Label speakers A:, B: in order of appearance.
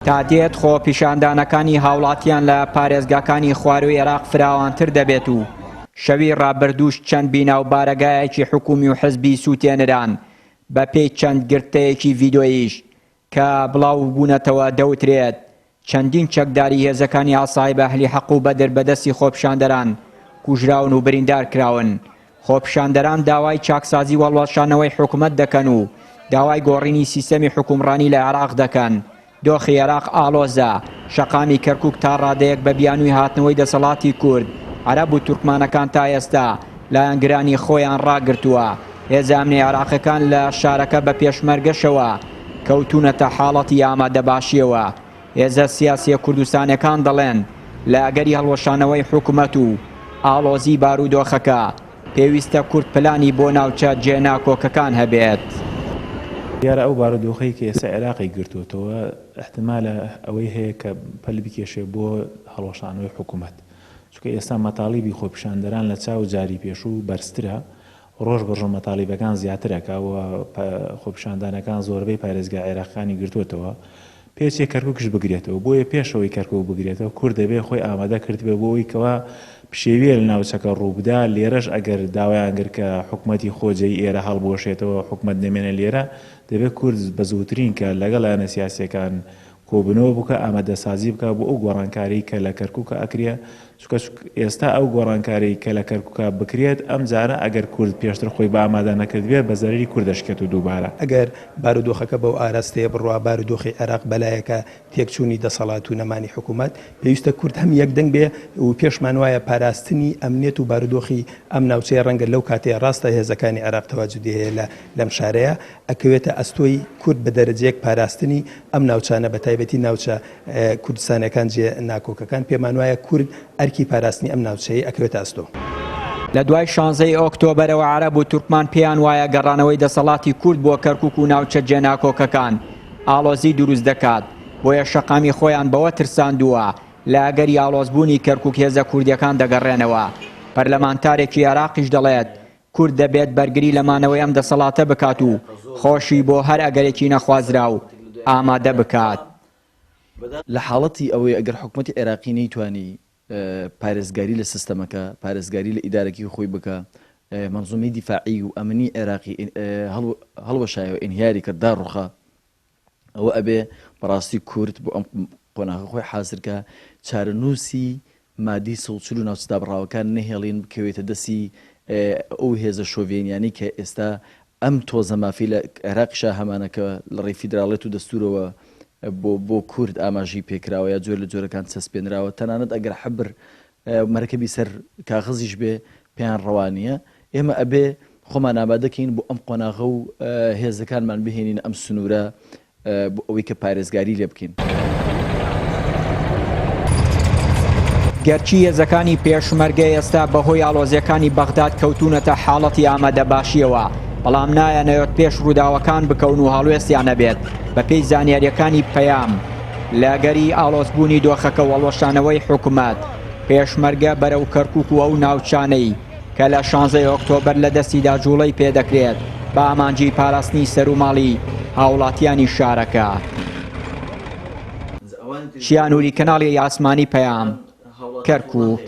A: تا دێت خۆپیشاندانەکانی هاوڵاتیان لە پارێزگاکانی خوارووی عێراق فراوانتر دەبێت و شەوی ڕابردووش چەند بینا و بارەگایەکی حکومی و حزبی سووتێنران، بەپێی چەند گرتەیەکی ڤیدۆییش کە بڵاوبوونەتەوە دەوترێت چەندین چەکداری هێزەکانی عەسایب ئەهلی حەق و بەدر بەدەستی خۆپیشاندەران کوژراون و بریندار کراون. خۆپیشاندەران داوای چاکسازی و هەڵوەشانەوەی حکومەت دەکەن و داوای گۆڕینی سیستەمی حوکمڕانی لە عێراق دەکەن. دۆخی عێراق ئاڵۆزە، شەقامی کەرکوک تا ڕادەیەک بە بیانووی هاتنەوەی دەسەڵاتی کورد، عەرەب و تورکمانەکان تا ئێستا لایەنگرانی خۆیان ڕاگرتووە. هێزە ئەمنیە عێراقیەکان لە شارەکە بە پێشمەرگەشەوە کەوتوونەتە حاڵەتی ئامادەباشیەوە. هێزە سیاسیە کوردستانیەکان دەڵێن، لە ئەگەری هەڵوەشانەوەی حکومەت و ئاڵۆزی بارودۆخەکە، پێویستە کورد پلانی بۆ ناوچە جێناکۆکەکان هەبێت.
B: دیارە ئەو بارودۆخەی کە ئێستا عێراقی گرتووەتەوە ئیحتیمالە ئەوەی هەیە کە پەل بکێشێ بۆ هەڵوەشانەوەی حکومەت، چونکە ئێستا مەتاڵیبی خۆپیشاندەران لە چاو جاری پێشوو بەرزترە، ڕۆژ بە ڕۆژ مەتاڵیبەکان زیاتر ئەکا و خۆپیشاندانەکان زۆربەی پارێزگا عێراقیەکانی گرتووەتەوە، پێچێ کەرکوکیش بگرێتەوە، بۆیە پێش ئەوەی کەرکوک بگرێتەوە کورد دەبێ خۆی ئامادە کردبێ بۆ ئەوەی کەوا پشێویە لە ناوچەکە ڕووبدا، لێرەش ئەگەر داوایان کرد کە حکومەتی خۆجێی ئێرە هەڵبوەشێتەوە حکومەت نەمێنێ لێرە، دەبێ کورد بە زووترین کات لەگەڵ لایەنە سیاسیەکان کۆبوونەوە بکا ئامادەسازی بکا بۆ ئەو گۆڕانکاری کە لە کەرکوکا ئەکرێ، چونکە ئێستا ئەو گۆڕانکاری کە لە کەرکوکا بکرێت ئەم جارە ئەگەر کورد پێشتر خۆی بە ئامادە نەکردبێت بە زەرەری کورد دەشکێت و دووبارە.
C: ئەگەر بارودۆخەکە بەو ئاراستەیە بڕوا، بارودۆخی عێراق بەلایەکە تێکچوونی دەسەڵات و نەمانی حکوومەت، پێویستە کورد هەم یەکدەنگ بێ و پێشمان وایە پاراستنی ئەمنیەت و بارودۆخی ئەم ناوچەیە ڕەنگە لەو کاتەیە ڕاستە هێزەکانی عێراق تەواجودی هەیە لە لەم شارەیە ئەکەوێتە ئەستۆی کورد بە دەرەجەیەک پاراستنی ئەم ناوچانە بە تایبەتی ناوچە کوردستانیەکان جێ ناکۆکەکان پێمان وایە کورد ئەرکی پاراستنی ئەم ناوچەیەی ئەکەوێتە ئەستۆ.
A: لە دوای شانزەی ئۆکتۆبەرەوە عەرەب و تورکمان پێیان وایە گەڕانەوەی دەسەڵاتی کورد بۆ کەرکوک و ناوچە جێناکۆکەکان ئاڵۆزی دروست دەکات، بۆیە شەقامی خۆیان بەوە ترساندووە لە ئەگەری ئاڵۆزبوونی کەرکوک هێزە کوردیەکان دەگەڕێنەوە. پەرلەمانتارێکی عێراقیش دەڵێت کورد دەبێت بەرگری لە مانەوەی ئەم دەسەڵاتە بکات و خۆشی بۆ هەر ئەگەرێکی نەخوازراو ئامادە بکات.
D: لە حاڵەتی ئەوەی ئەگەر حکومەتی عێراقی نەیتوانی پارێزگاری لە سیستەمەکە، پارێزگاری لە ئیدارەکەی خۆی بکا، مەنزومەی دیفاعی و ئەمنی عێراقی هەڵوەشایەوە، ئینهیاری کرد، داڕوخا، ئەوە ئەبێ بەڕاستی کورد بۆ ئەم قۆناغە خۆی حازر کا، چارەنووسی مادەی 140 و ناوچە دابڕاوەکان نەهێڵین بکەوێتە دەستی ئەو هێزە شۆڤێنیانەی کە ئێستا ئەم تۆزە مافەی لە عێراقیشا هەمانە کە لە ڕێی فیدراڵێت و دەستوورەوە بۆ بۆ کورد ئاماژەی پێکراوە یا جۆر لە جۆرەکان چەسپێنراوە تەنانەت ئەگەر حبر مەرەکەبی سەر کاغەزیش بێ پێیان ڕەوا نییە ئێمە ئەبێ خۆمان ئامادەکەین بۆ ئەم قۆناغە و هێزەکانمان بهێنین ئەم سنوورە بۆ ئەوەی کە پارێزگاری لێ بکەین.
A: گەرچی هێزەکانی پێشمەرگە ئێستا بەهۆی ئاڵۆزیەکانی بەغداد کەوتوونەتە حاڵەتی ئامادەباشیەوە، بەڵام نایانەوێت پێش ڕووداوەکان بکەون و هەڵوێستیان هەبێت، بەپێی زانیاریەکانی پەیام، لە ئەگەری ئاڵۆزبوونی دۆخەکە و هەڵوەشانەوەی حکومەت، پێشمەرگە بەرەو کەرکوک و ئەو ناوچانەی کە لە شانزەی ئۆکتۆبەر لە دەستیدا جوڵەی پێدەکرێت بە ئامانجی پاراستنی سەروماڵی هاوڵاتیانی شارەکە. چیا نوری کەناڵی ئاسمانی پەیام، کەرکوک.